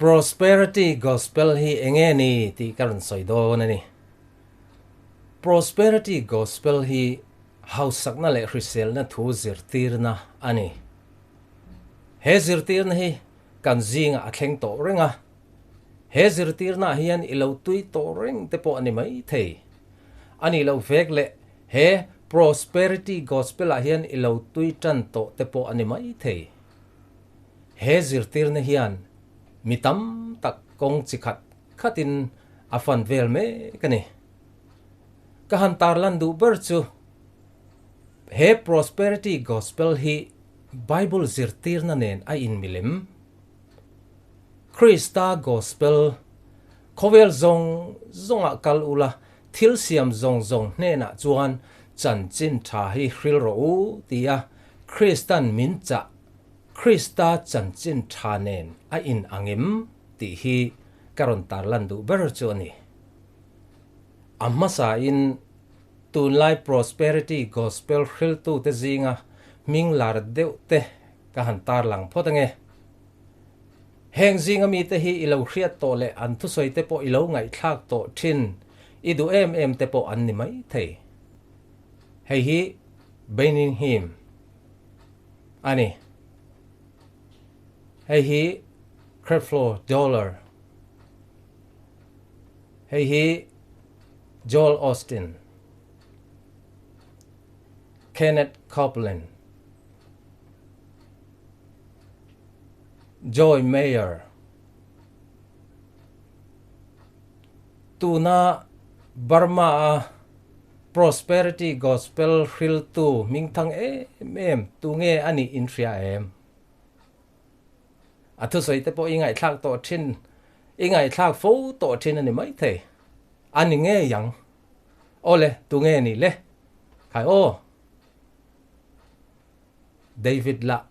Prosperity Gospel hi enge ni tih ka rawn sawi dawn a ni. Prosperity Gospel hi hausakna leh hriselna thu zirtirna a ni. He zirtirna hi kan zingah a thleng tawh reng a, he zirtirnaah hian i lo tui tawh reng te pawh a ni mai thei. A nih loh vek leh he Prosperity Gospel-ah hian i lo tui tan tawh te pawh a ni mai thei. He zirtirna hian mi tam tak kawng chi khat khatin a fan vel mek a ni. Ka han tarlan duh ber chu he Prosperity Gospel hi Bible zirtirna nen a inmilem. Krista Gospel, Khawvel zawng zawngah kal ula, thil siam zawng zawng hnenah chuan chanchin tha hi hril rawh u tia Kristan min chah Krista chanchin tha nen a in ang em tih hi ka rawn tarlan duh ber chu a ni. A hmasain tunlai Prosperity Gospel hriltute zinga hming lar deuh te ka han tarlang phawt ange. Heng zinga mite hi i lo hriat tawh leh an thusawi te pawh i lo ngaihthlak tawh thin, i duh em em te pawh an ni mai thei. Hei hi Benny Hinn a ni. Hei hi Creflo Dollar. Hei hi Joel Osteen. Kenneth Copeland. Joy Meyer. Tuna Burma-a Prosperity Gospel hriltu hmingthang em em tu nge a nih in hria em? A thusawi te pawh i ngaihthlak tawh thin, i ngaihthlak fo tawh thin a ni maithei. A ni ngei ang. Awle, tu nge ni le? Khai aw! David lah.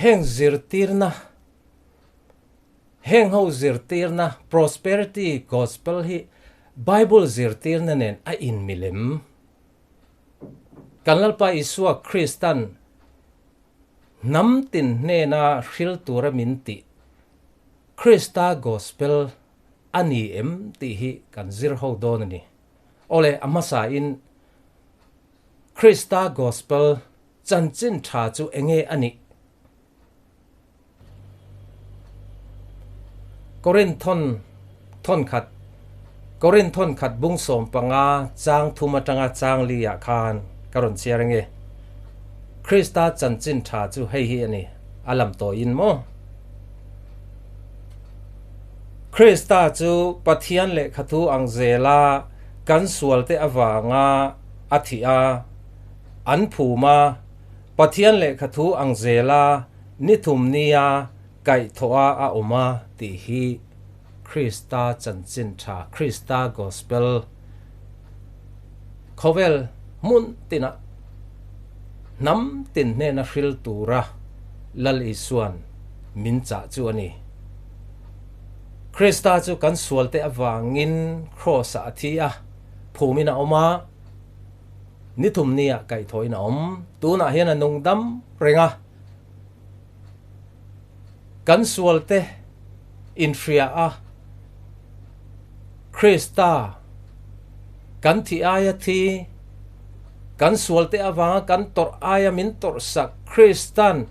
Heng zirtirna, heng ho zirtirna Prosperity Gospel hi Bible zirtirna nen a inmilem. Kan Lalpa Isua Kristan hnam tin hnena hril tura min tih Krista Gospel a ni em tih hi kan zir ho dawn a ni. Awle, a hmasain Krista Gospel chanchin tha chu enge a nih? Korinthon thawnkhat Korinthon khat bung 15 chang thum atanga chang li ah khan ka rawn chhiar ange. Krista chanchin tha chu hei hi a ni, a lam tawhin maw? Krista chu Pathian lehkhathu ang zela kan sualte avanga a thih a, an phum a, Pathian lehkhathu ang zela ni thum nia kaihthawh a a awm a tih hi Krista chanchin tha, Krista Gospel, khawvel hmun tinah hnam tin hnena hril tura Lal Isuan min chah chu a ni. Krista chu kan sualte avangin Kraws-ah a thi a, phumin a awm a, ni thum nia kaihthawhin a awm. Tunah hian a nung dam reng a. Kan sualte inhria a, Krista kan thih aia thi, kan sualte avanga kan tawrh aia min tawrhsak Kristan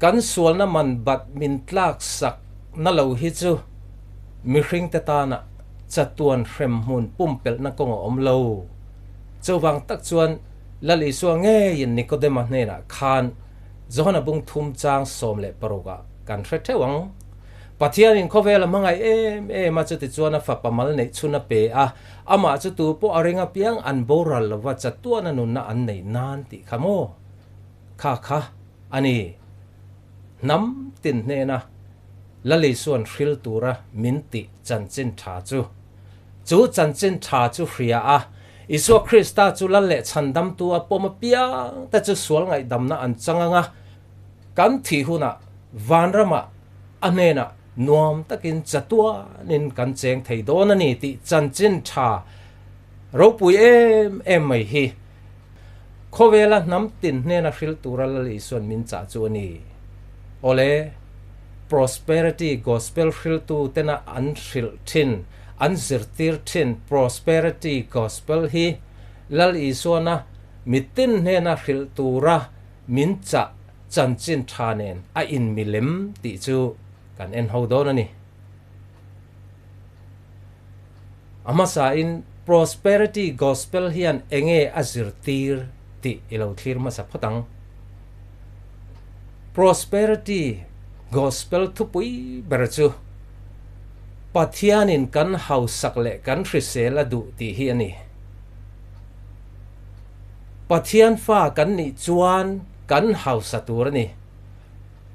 kan sualna man bat min tlaksak na lo hi chu mihringte tana chatuan hremhmun pumpelhna kawng a awm lo. Chuvang tak chuan Lal Isua ngeiin Nikodema hnenah khan Johana bung thum chang 16 ah kan hre theuh ang. Pathianin khawvel a hmangaih em em a, chutichuan a fapa mal neih chhun a pe a, amah chu tu pawh a ring apiang an boral lova chatuan a nunna an neih nan tih kha maw? Kha kha a ni. Hnam tin hnena Lal Isuan hril tura min tih chanchin tha chu. Chu chanchin tha chu hria a, Isua Krista chu Lal leh Chhandamtu a pawm apiang te chu sual ngaihdamna an chang ang a, kan thih hunah vanramah a hnenah nuam takin chatuanin kan cheng thei dawn a ni tih chanchin tha ropui em em mai hi. Khawvela hnam tin hnena hril tura Lal Isuan min chah chu a ni. Awle, Prosperity Gospel hriltu tena an hrilh thin, an zirtir thin Prosperity Gospel hi Lal Isuana mitin hnena hrilh tura min chah chanchin tha nen a inmilem tih chu kan en ho dawn a ni. A hmasain Prosperity Gospel hian enge a zirtir tih i lo thlir hmasa phawt ang. Prosperity Gospel thupui ber chu Pathianin kan hausak leh kan hrisel a duh tih hi a ni. Pathian fa kan nih chuan kan hausa tur a ni,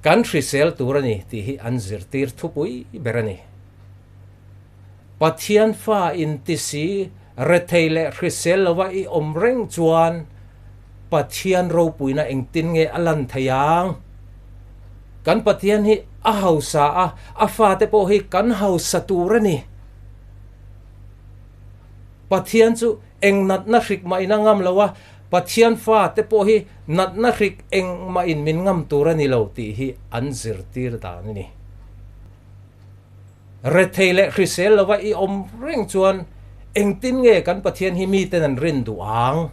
kan hrisel tur a ni tih hi an zirtir thupui ber a ni. Pathian fa inti si rethei leh hrisel lova i awm reng chuan Pathian ropuina engtin nge a lan thei ang? Kan Pathian hi a hausa a, a fate pawh hi kan hausa tur a ni. Pathian chu eng natna hrik mah in a ngam lo a, Pathian fate pawh hi natna hrik engmah in min ngam tur a ni lo tih hi an zirtir dan a ni. Rethei leh hrisel lova i awm reng chuan engtin nge kan Pathian hi miten an rin duh ang?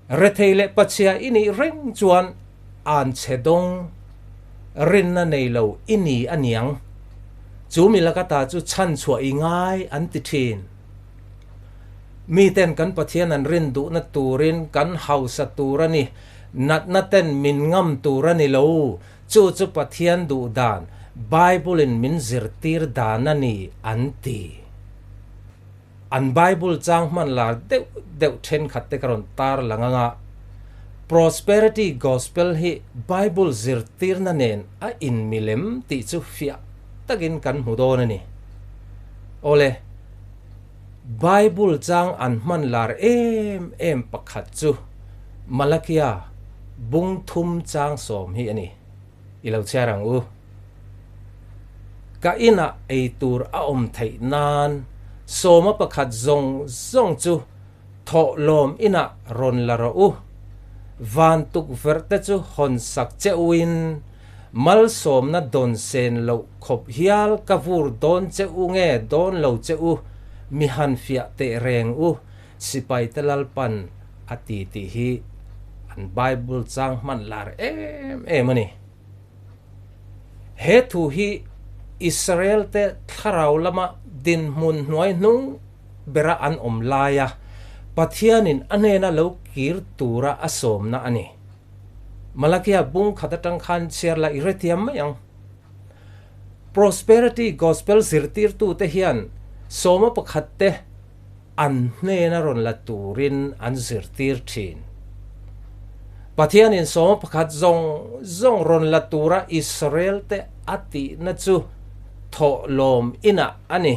Rethei leh pachhia i nih reng chuan an chhe dawng rinna nei lo i ni a niang. Chu mi laka ta chu chhan chhuah i ngai an ti thin. Miten kan Pathian an rin duhna turin kan hausa tur a ni, natna ten min ngam tur a ni lo. Chu chu Pathian duh dan, Bible-in min zirtir dan a ni, an ti. An Bible chang hman lar deuh deuh thenkhat te ka rawn tar lang ang a, Prosperity Gospel hi Bible zirtirna nen a inmilem tih chu fiah takin kan hmu dawn a ni. Awle, Bible chang an hman lar em em pakhat chu Malakia bung thum chang sawm hi a ni. I lo chhiar ang u. Ka inah ei tur a awm theih nan sawma pakhat zawng zawng chu thawhlawm inah rawn la rawh u. Van tukverh te chu hawn sak che uin malsawmna dawn sen loh khawp hial ka vur dawn che u nge dawn lo che u mi han fiah teh reng u Sipai te Lalpan a ti tih hi an Bible chang hman lar em em a ni. He thu hi Israel te thlarau lama dinhmun hnuai hnung bera an awm laia Pathianin a hnena lo kir tura a sawmna a ni. Malakia bung khat atang khan chhiar la i hrethiam mai ang. Prosperity Gospel zirtirtute hian sawma pakhat te an hnena rawn la turin an zirtir thin. Pathianin sawma pakhat zawng zawng rawn la tura Israel-te a tihna chu thawhlawm inah a ni.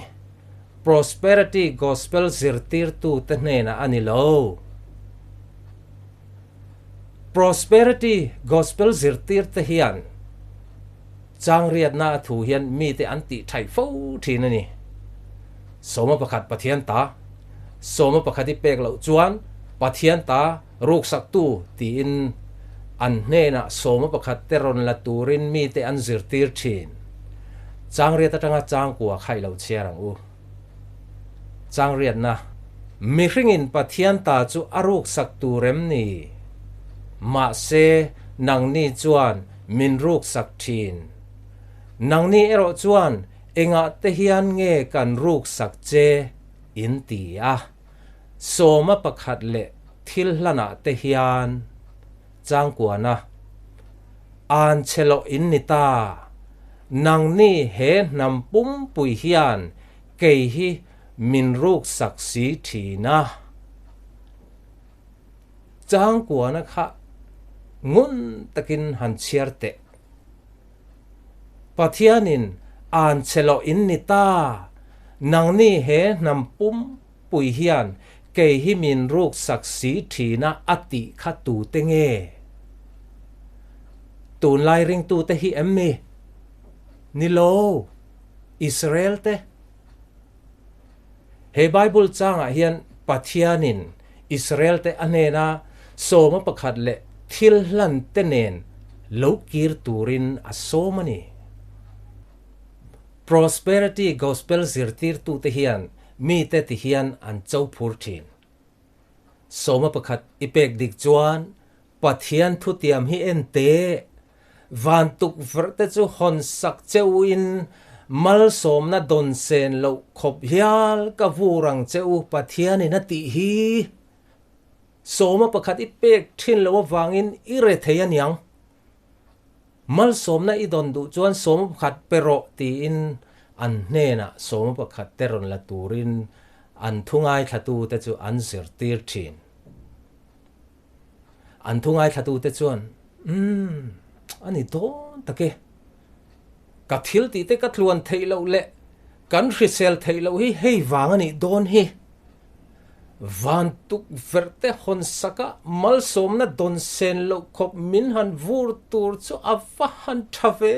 Prosperity Gospel zirtirtute hnenah a ni lo. Prosperity Gospel zirtirte hian Changriatna a thu hian mite an tih thaih fo thin a ni. Sawma pakhat Pathian ta, sawma pakhat i pek loh chuan Pathian ta ruksaktu tiin an hnenah sawma pakhat te rawn la turin mite an zirtir thin. Changriat atanga changkua kha i lo chhiar ang u. Changriatna, Mihringin Pathian ta chu a ruksak tur em ni? Mahse, nangni chuan min ruksak thin. Nangni erawh chuan engah te hian nge kan ruksak che in ti a? Sawma pakhat leh thil hlanah te hian changkuana an che loh in ni ta. Nangni he hnam pumpui hian kei hi min ruksak si thin a. Changkuana kha ngun takin han chhiar teh. Pathianin an che loh in ni ta, nangni he hnam pumpui hian kei hi min ruksak si thina a tih kha tute nge? Tunlai ringtute hi em ni? Ni lo, Israel te. He Bible changah hian Pathianin Israel-te a hnena Sawma pakhat leh thil hlan te nen lo kir turin a sawm a ni. Prosperity Gospel zirtirtute hian mite ti hian an cho phur thin. Sawma pakhat i pek dik chuan Pathian thutiam hi en teh, van tukverh te chu hawn sak che u in malsawmna dawn sen loh khawp hial ka vur ang che u Pathian in a tih hi. Sawma pakhat i pek thin loh avangin i re thei aniang. Malsawmna i dawn duh chuan sawma pakhat pe rawh tiin an hnenah sawma pakhat te rawn la turin an thu ngaithlatute chu an zirtir thin. An thu ngaithlatute chuan, Umm, a ni dawn tak e. Ka thil tih te ka tluan theih loh leh kan hrisel theih loh hi hei vang a nih dawn hi. Van tukverh te hawn saka malsawmna dawn sen loh khawp min han vur tur chu a va han tha ve.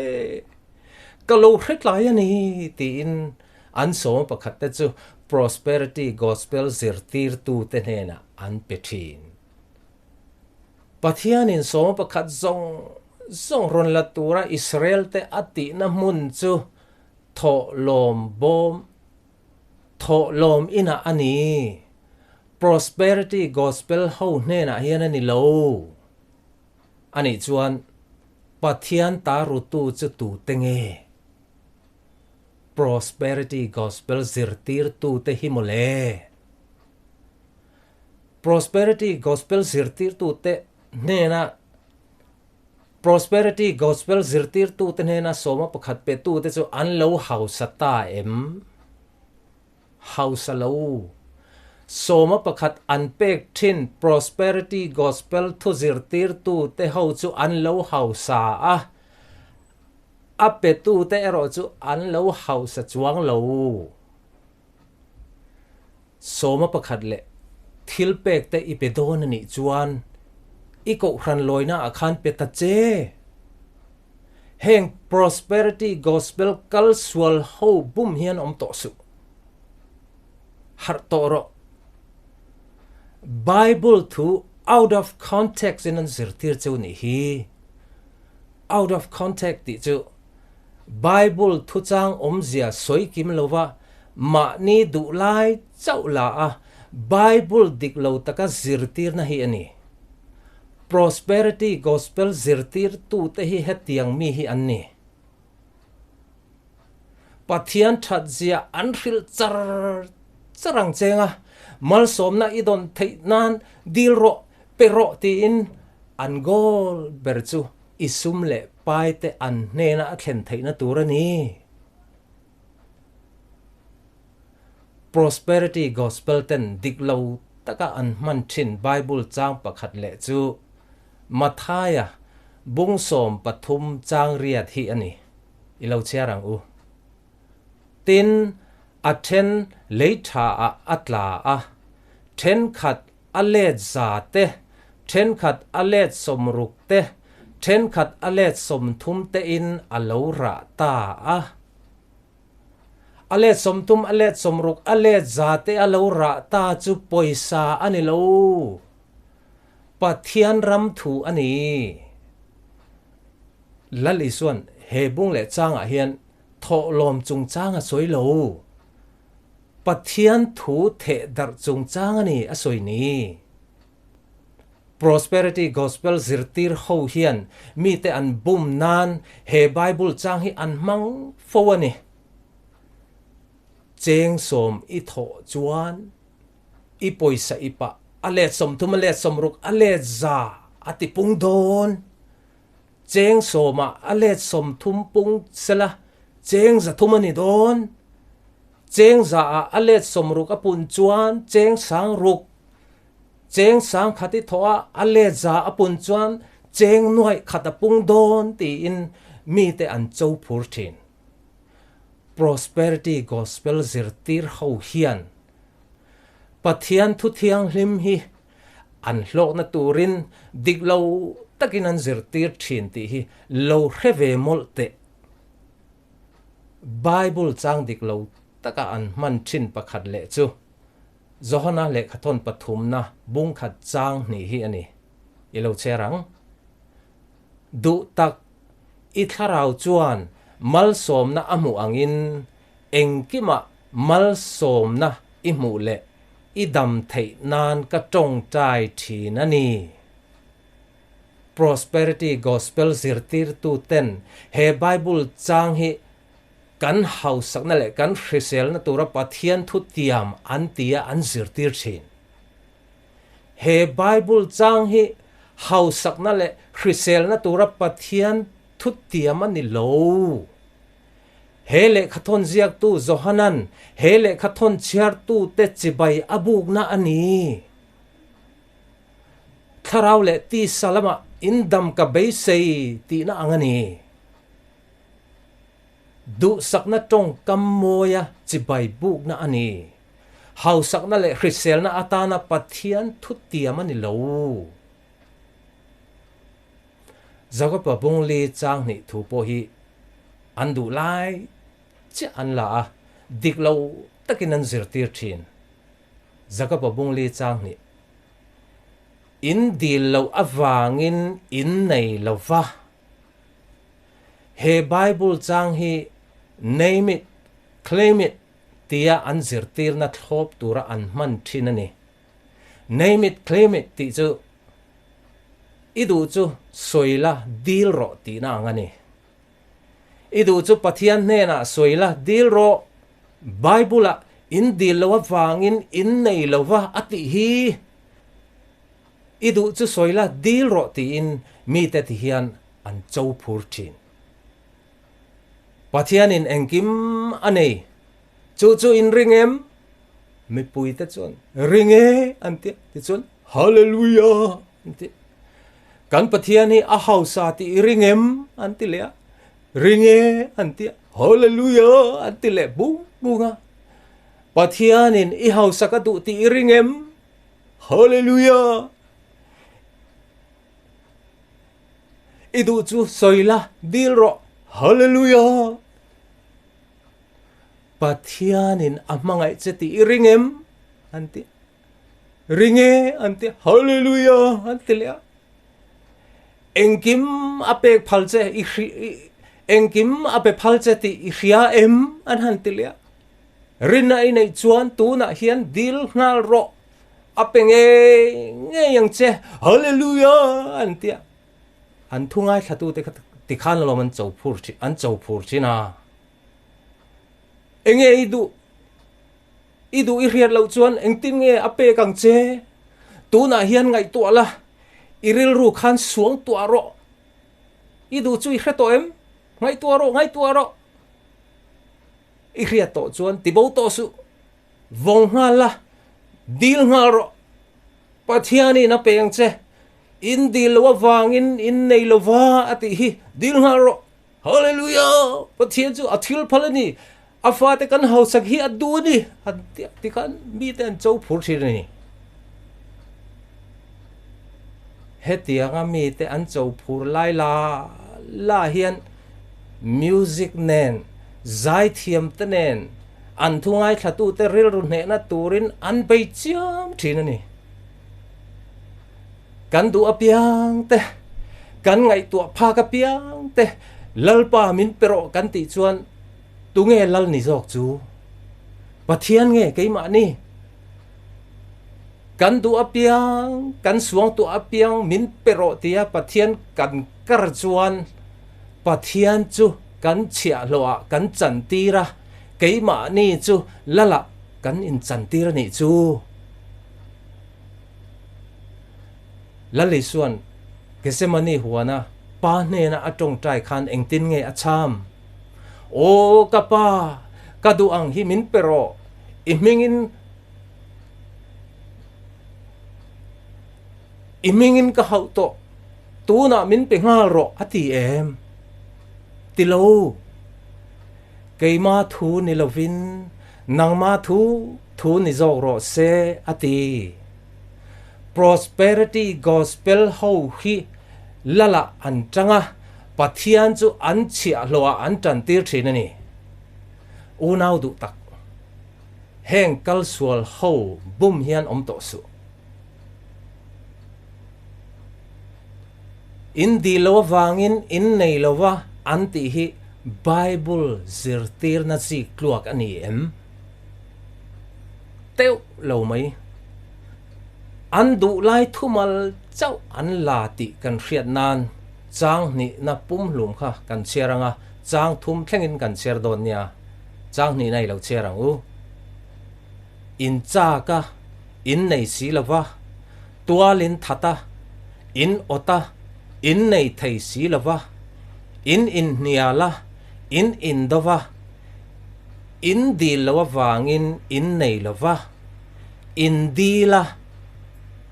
Ka lo hre tlai a ni, tiin an sawma pakhat te chu Prosperity Gospel zirtirtute hnenah an pe thin. Pathianin sawma pakhat zawng zawng rawn la tura Israel-te a tihna hmun chu thawhlawm bawm thawhlawm inah a ni. Prosperity Gospel ho hnenah hian a ni lo. Anih chuan Pathian ta rutu chu tute nge? Prosperity Gospel zirtirtute hi mawle. Prosperity Gospel zirtirtute hnena Prosperity Gospel zirtirtute hnena sawma pakhat petute chu an lo hausa ta em? Hausa lo. Sawma pakhat an pek thin Prosperity Gospel thu zirtirtute ho chu an lo hausa a, a petute erawh chu an lo hausa chuang lo. Sawma pakhat leh thil pek te i pe dawn a nih chuan i kohhran lawina ah khan pe ta che. Heng Prosperity Gospel kal sual ho bum hian awm tawh suh. Harh tawh rawh. Bible thu out of context in an zirtir cheu nih hi. Out of context tih chu Bible thuchang awmzia sawi kim lova mahni duh lai chauh la a Bible dik lo taka zirtirna hi a ni. Prosperity Gospel zirtirtute hi hetiang mi hi an ni. Pathian thatzia an hrilh char char ang cheng a, malsawmna i dawn theih nan dil rawh, pe rawh tiin an goal ber chu I sum leh pai te an hnena a thlen theihna tur a ni. Prosperity Gospel ten dik lo taka an hman thin Bible chang pakhat leh chu Mathaia bung 13 chang riat hi a ni. I lo chhiar ang u. Tin, a then lei tha ah a tla a, thenkhat a let za te, thenkhat a let 60 te, thenkhat a let 30 tein a lo rah ta a. A let 30, a let 60, a let za te a lo rah ta chu pawisa a ni lo. Pathian ram thu a ni. Lal Isuan he bung leh changah hian thawhlawm chungchang a sawi lo. Pathian thu theh darh chungchang a ni a sawi ni. Prosperity Gospel zirtir ho hian mite an bum nan he Bible chang hi an hmang fo a ni. Cheng sawm i thawh chuan i pawisa i pah a let 30 a let 60 a let 100 a ti pung dawn. Cheng sawmah a let 30 pung sela cheng 300 a ni dawn. Cheng zaah a let 60 a pun chuan cheng 6000, cheng 1000 i thawh a a let 100 a pun chuan cheng 100,000 a pung dawn tiin mite an cho phur thin. Prosperity Gospel zirtir ho hian Pathian thu thianghlim hi An hlawkna turin dik lo takin an zirtir thin tih hi lo hre ve mawlh teh. Bible chang dik lo taka an hman thin pakhat leh chu Johana lehkhathawn pathumna bungkhat chang hnih hi a ni. I lo chher ang. Duh tak i thlarau chuan malsawmna a hmuh angin engkimah malsawmna i hmuh leh i dam theih nan ka tawngtai thin a ni. Prosperity Gospel zirtirtu ten he Bible chang hi kan hausakna leh kan hriselna tura Pathian thu tiam an tia an zirtir thin. He Bible chang hi hausakna leh hriselna tura Pathian thu tiam a ni lo. He lehkhathawn ziaktu Johanan he lehkhathawn chhiartute chibai a bukna a ni. Thlarau leh tisa lamah indam ka beisei tihna ang a ni. Duhsakna tawngkam mawia chibai bukna a ni. Hausakna leh hriselna atana Pathian thutiam a ni lo. Jakoba bungli chang hnih thu pawh hi an duh lai chiah an la a, dik lo takin an zirtir thin. Jakoba bungli chang hnih In dil loh avangin in nei lo va. He Bible chang hi Name it, claim it tia an zirtirna thlawp tura an hman thin a ni. Name it, claim it tih chu i duh chu sawi la dil rawh tihna ang a ni. I duh chu Pathian hnenah sawi la dil rawh, Bible-ah in dil lo avangin in nei lo va a tih hi. I duh chu sawi la dil rawh tiin mite ti hian an cho phur thin. Pathianin engkim a nei. Chu chu in ring em? Mipuite chuan, Ring e, an ti a. Tichuan, Hallelujah! an ti. Kan Pathian hi a hausa tih i ring em? an ti leh a. Ring e, an ti a. Hallelujah! an ti leh bung bung a. Pathianin i hausa ka duh tih i ring em? Hallelujah! I duh chu sawi la, dil rawh. Hallelujah! Pathianin a hmangaih che tih i ring em? An ti. Ring e, an ti. Hallelujah! An ti leh a. Engkim a pek phal che i hri, engkim a pe phal che tih i hria em? An han ti leh a. Rinna i neih chuan tunah hian dil nghal rawh. A pe ngei ngei ang che, Hallelujah! an ti a. An thu ngaithlatute kha tikhan alawm an cho phur thin, an cho phur thin a. Enge i duh? I duh i hriat loh chuan engtin nge a pek ang che? Tunah hian ngaihtuah la, i rilru khan suang tuah rawh. I duh chu i hre tawh em? Ngaihtuah rawh, ngaihtuah rawh. I hriat tawh chuan tibo tawh suh. Vawng nghal la, dil nghal rawh. Pathianin a peng che. In dil lo avangin in nei lo va a tih hi dil nghal rawh. Hallelujah! Pathian chu a thil phal a ni. A fate kan hausak hi a duh a ni. An ti tikhan mite an cho phur thin a ni. Hetianga mite an cho phur lai la la hian music nen, zaithiam te nen, an thu ngaithlatute rilru hnehna turin an bei chiam thin a ni. Kan duh apiang te, kan ngaihtuah phak apiang te Lalpa min pe rawh kan tih chuan tunge Lal ni zawk chu? Pathian nge keimahni? Kan duh apiang, kan suangtuah apiang min pe rawh tia Pathian kan kar chuan Pathian chu kan chhiahhlawhah kan chantir a, keimahni chu Lalah kan inchantir a nih chu. Lal Isua'n Gethsemane huana Pa hnena a tawngtai khan engtin nge a cham? Aw ka Pa, ka duh ang hi min pe rawh, i hmingin i hmingin ka hauh tawh, tunah min pe nghal rawh a ti em? Ti lo. Keima thu ni lovin nangma thu thu ni zawk rawh se a ti. Prosperity Gospel ho hi lalah an tang a, Pathian chu an chhiahhlawhah an tantir thin a ni. Unau duh tak, heng kalsual ho bum hian awm tawh suh. In dil lo avangin in nei lo va an tih hi Bible zirtirna chi tluak a ni em? Teuh lo mai. An duh lai thumal chauh an la tih kan hriat nan chang hnihna pumhlum kha kan chhiar ang a, chang thum thlengin kan chhiar dawn nia. Chang hnihna i lo chhiar ang u. In chak a, in nei si lo va, tual in that a, in awt a, in nei thei si lo va, in inhnial a, in indo va, in dil lo avangin in nei lo va, in dil a,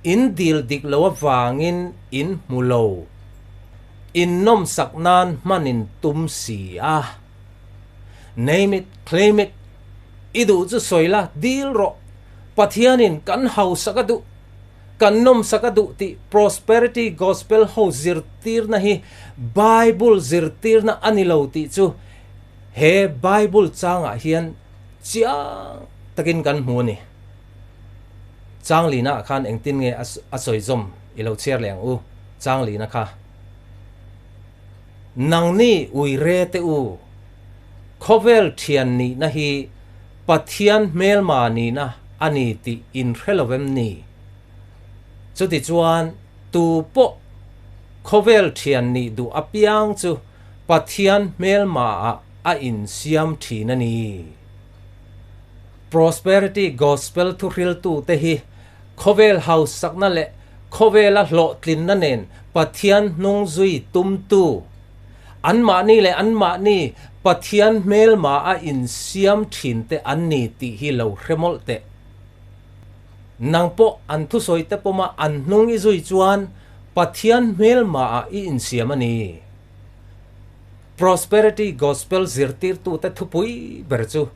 in dil dik lo avangin in hmu lo, in nawmsak nan hman in tum si a. Name it, claim it, i duh chu sawi la, dil rawh. Pathianin kan hausak a duh, kan nawmsak a duh tih Prosperity Gospel ho zirtirna hi Bible zirtirna a ni lo tih chu he Bible changah hian chiang takin kan hmu a ni. Changlina ah khan engtin nge a sawi zawm i lo chhiar leh ang u, Changlina kha. Nangni ui re te u, khawvel thian nihna hi Pathian hmelma nihna a ni tih in hre lo em ni? Chutichuan, tu pawh khawvel thian nih duh apiang chu Pathian hmelma ah a insiam thin a ni. Prosperity Gospel thuhriltute hi Khawvel hausakna leh khawvela hlawhtlinna nen Pathian hnung zui tumtu, anmahni leh anmahni Pathian hmelma a insiam thinte an ni tih hi lo hre mawlh teh. Nang pawh an thusawi te pawma an hnung i zui chuan Pathian hmelma ah i insiam a ni. Prosperity Gospel zirtirtute thupui ber chu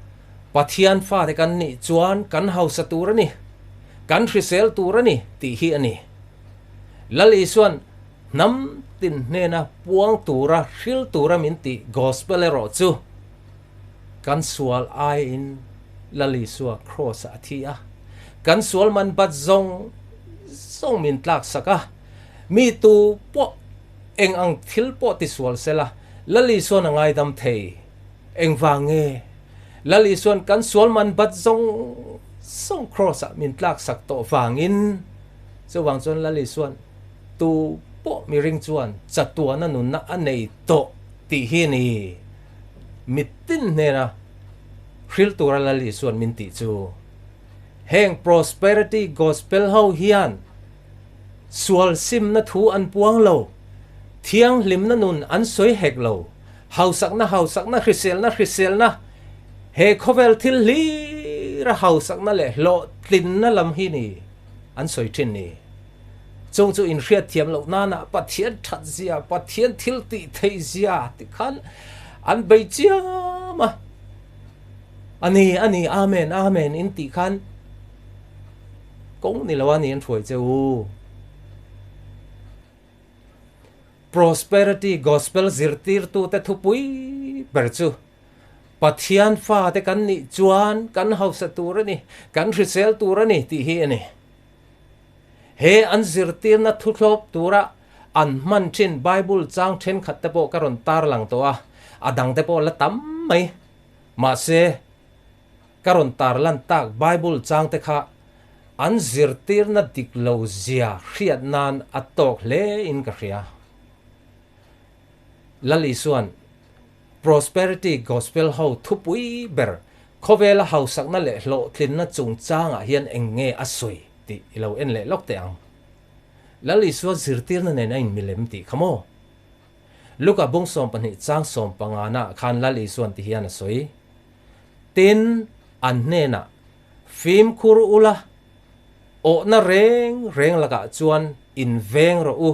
Pathian fate kan nih chuan kan hausa tur a ni, kan hrisel tur a ni tih hi a ni. Lal Isua'n hnam tin hnena puang tura hril tura min tih Gospel erawh chu kan sual aiin Lal Isua Kraws-ah a thi a, kan sual man bat zawng zawng min tlaksak a, mi tu pawh eng ang thil pawh tisual sela Lal Isua'n a ngaidam thei. Engvang nge? Lal Isua'n kan sual man bat zawng zawng Kraws ah min tlak sak tawh vangin, chuvang chuan Lal Isua'n tu pawh miring chuan chatuana nunna a nei tawh tih hi ni mitin hnena hril tura Lal Isua'n min tih chu. Heng Prosperity Gospel ho hian sual simna thu an puang lo, thianghlimna nun an sawi hek lo. Hausakna, hausakna, hriselna, hriselna, he khawvel thil hlira hausakna leh hlawhtlinna lam hi ni an sawi thin ni. Chung chu inhriatthiam loh nana Pathian that zia, Pathian thil tih theih zia ti khan an bei chiam a. A ni, a ni, Amen, Amen in tih khan kawng ni lo a ni an hruai che u. Prosperity Gospel zirtirtute thupui ber chu Pathian fate kan nih chuan kan hausa tur a ni, kan hrisel tur a ni tih hi a ni. He an zirtirna thuthlawp tura an hman thin Bible chang thenkhat te pawh ka rawn tarlang tawh a, a dangte pawh la tam mai. Mahse, ka rawn tarlan tak Bible changte kha an zirtirna dik lo zia hriat nan a tawk hle in ka hria. Lal Isua'n Prosperity Gospel ho thupui ber khawvela hausakna leh hlawhtlinna chungchangah hian eng nge a sawi tih i lo en leh lawk teh ang. Lal Isua zirtirna nen a inmilem tih kha maw? Luka bung 12 chang 15 na khan Lal Isua'n ti hian a sawi. Tin, an hnenah, Fimkhur ula, awhna reng reng lakah chuan in veng rawh u.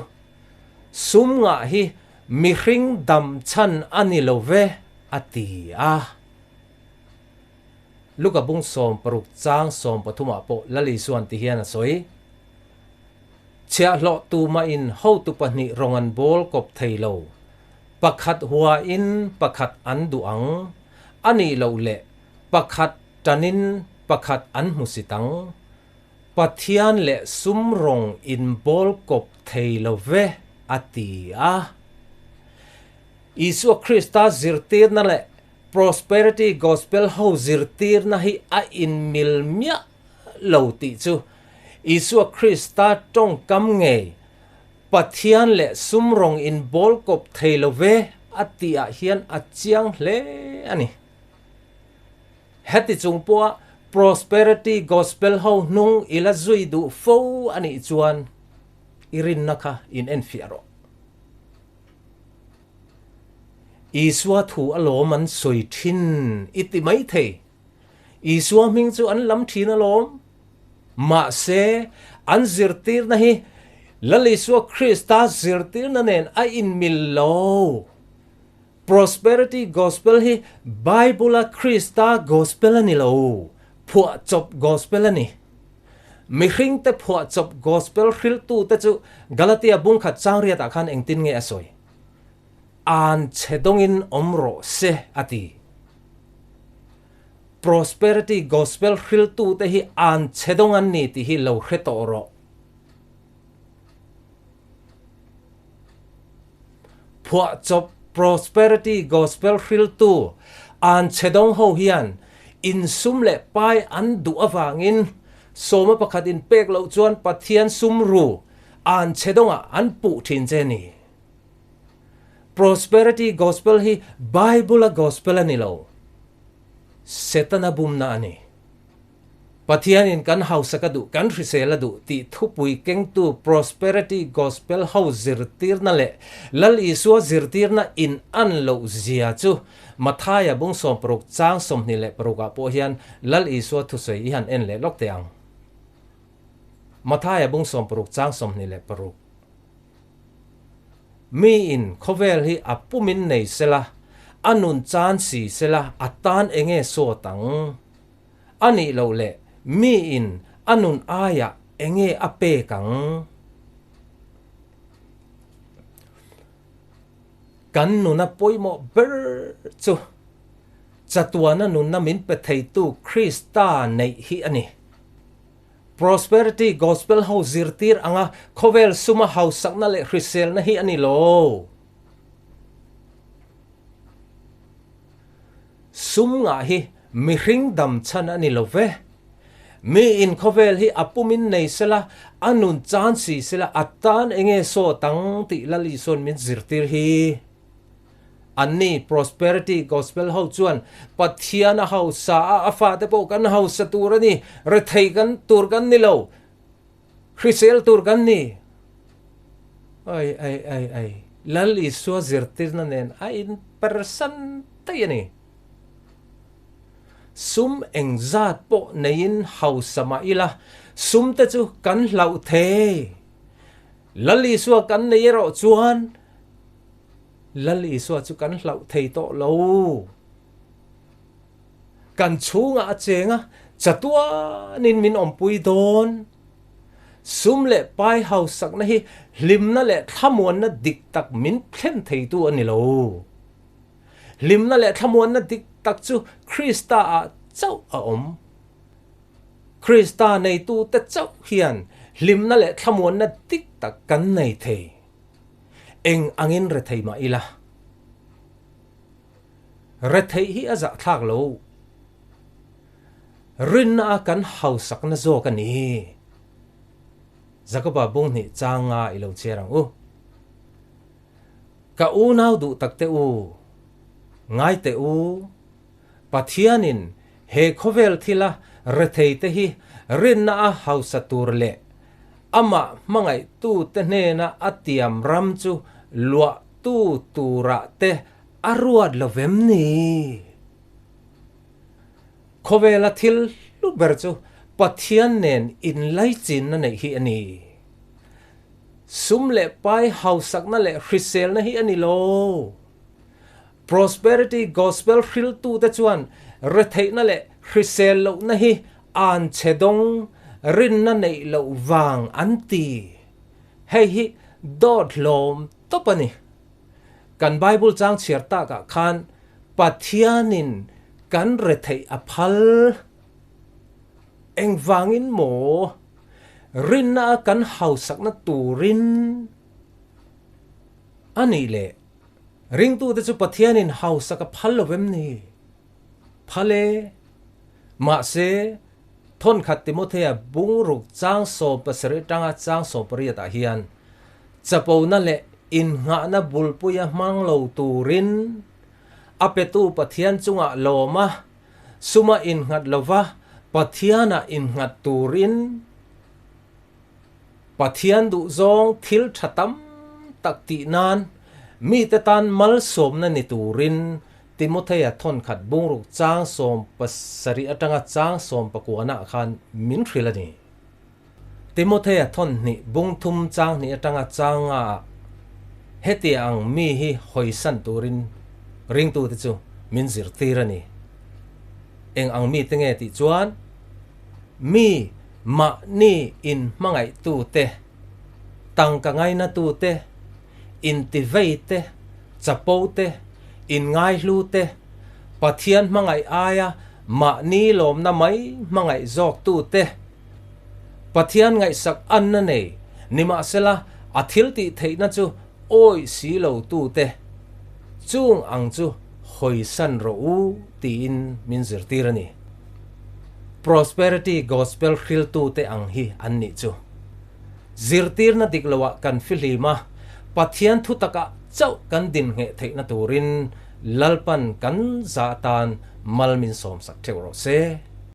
Sum ngah hi mihring dam chhan a ni lo ve, a ti a. Luka bung 16 chang 13 ah pawh Lal Isua'n ti hian a sawi. Chhiahhlawh tumahin hotu pahnih rawng an bawl kawp thei lo. Pakhat huain pakhat an duh ang, a nih loh leh pakhat tanin pakhat an hmusit ang. Pathian leh sum rawng in bawl kawp thei lo ve. a ti a. Isua Krista zirtirna leh Prosperity Gospel ho zirtirna hi a inmil miah lo tih chu Isua Krista tawngkam ngei Pathian leh sum rawng in bawl kawp thei lo ve a tih ah hian a chiang hle a ni. Heti chung pawha Prosperity Gospel ho hnung i la zui duh fo a nih chuan i rinna kha in enfiah rawh. Isua thu alawm an sawi thin i ti mai thei. Isua hming chu an lam thin alawm. Mahse, an zirtirna hi Lal Isua Krista zirtirna nen a inmil lo. Prosperity Gospel hi Bible-a Krista Gospel a ni lo, phuahchawp Gospel a ni. Mihringte phuahchawp Gospel hrilhtute chu Galatia bungkhat changriatah khan engtin nge a sawi? An chhe dawngin awm rawh se a ti. Prosperity Gospel hrilhtute hi an chhe dawng an ni tih hi lo hre tawh rawh. Phuahchawp Prosperity Gospel hriltu an chhe dawng ho hian insum leh pai an duh avangin sawma pakhat in pek loh chuan Pathian sum ru an chhe dawngah an puh thin che ni. Prosperity Gospel hi Bible-a Gospel a ni lo. Setana bumna a ni. Pathianin kan hausak a duh, kan hrisel a duh tih thupui kengtu Prosperity Gospel ho zirtirna leh Lal Isua zirtirna in an loh zia chu Mathaia bung 60 chang 26 ah pawh hian Lal Isua thusawi i han en leh lawk teh ang. Mathaia bung 60 chang 26. Miin khawvel hi a pumin nei sela, a nun chan si sela a tan enge sawt ang? A nih loh leh miin a nun aiah enge a pek ang? Kan nuna pawimawh ber chu chatuana nunna min pe theitu Krista neih hi a ni. Prosperity Gospel ho zirtir anga khawvel suma hausakna leh hriselna hi a ni lo. Sum ngah hi mihring dam chhan a ni lo ve. Mi in khawvel hi a pumin nei sela, a nun chan si sela a tan enge sawt ang tih Lal Isuan min zirtir hi. Anni Prosperity Gospel ho chuan Pathian a hausa a, a fate pawh kan hausa tur a ni, rethei kan tur kan ni lo, hrisel tur kan ni. Ai ai ai ai, Lal Isua zirtirna nen a inpersan daih a ni. Sum engzat pawh neiin hausa mah ila, sum te chu kan hlauh thei. Lal Isua kan nei erawh chuan Lal Isua chu kan hlauh thei tawh lo. Kan chhungah a cheng a, chatuanin min awmpui dawn. Sum leh pai hausakna hi hlimna leh thlamuanna dik tak min thlen theitu a ni lo. Hlimna leh thlamuanna dik tak chu Krista-ah chauh a awm. Krista neitute chauh hian hlimna leh thlamuanna dik tak kan nei thei. Eng angin rethei mah ila. Retheih hi a zahthlak lo. Rinna a kan hausakna zawk a ni. Jakoba bung hnih chang nga i lo chhiar ang u. Ka unau duh tak te u, ngai teh u, Pathianin he khawvel thila rethei te hi rinna a hausa tur leh amah hmangaihtute hnena a tiam ram chu luahtu turah te a ruat lo vem ni? Khawvela thil hlu ber chu Pathian nen inlaichinna neih hi a ni. Sum leh pai hausakna leh hriselna hi a ni lo. Prosperity Gospel hriltute chuan retheihna leh hrisel lohna hi an chhe dawng, rinna neih loh vang an ti. Hei hi dawt hlawm tawp a ni. Kan Bible chang chhiar takah khan Pathianin kan retheih a phal. Engvangin maw? Rinna a kan hausakna turin. A nih leh, ringtute chu Pathianin hausak a phal lo vem ni? Phal e. Mahse, thawnkhat Timothea bungruk chang 17 tanga chang 18 ah hian chapona leh innghahna bulpuia hmang lo turin a petu Pathian chungah lawm a, suma innghat lova Pathianah innghat turin Pathian duhzawng thil tha tam tak tih nan mite tan malsawmna ni turin Timothea thawnkhat bungruk chang 17 atanga chang 19 ah khan min hrilh a ni. Timothea thawnhnih bung thum chang hnih atanga chang nga ah hetia ang mi hi hawisan turin ringtute chu min zirtir a ni. Eng ang mite nge tih chuan mi Mahni inhmangaihtute, tangka ngainatute, intiveite, chapote, inngaihlute, Pathian hmangaih aia mahni lawmna mai hmangaih zawktute, Pathian ngaihsak anna nei nimahsela a thiltih theihna chu awih si lotute, chung ang chu hawisan rawh u tiin min zirtir a ni. Prosperity Gospel hriltute ang hi an nih chu. Zirtirna dik loah kan fihlim a, Pathian thutakah chauh kan dinhngheh theihna turin Lalpan kan zah tan mal min sawmsak theuh rawh se.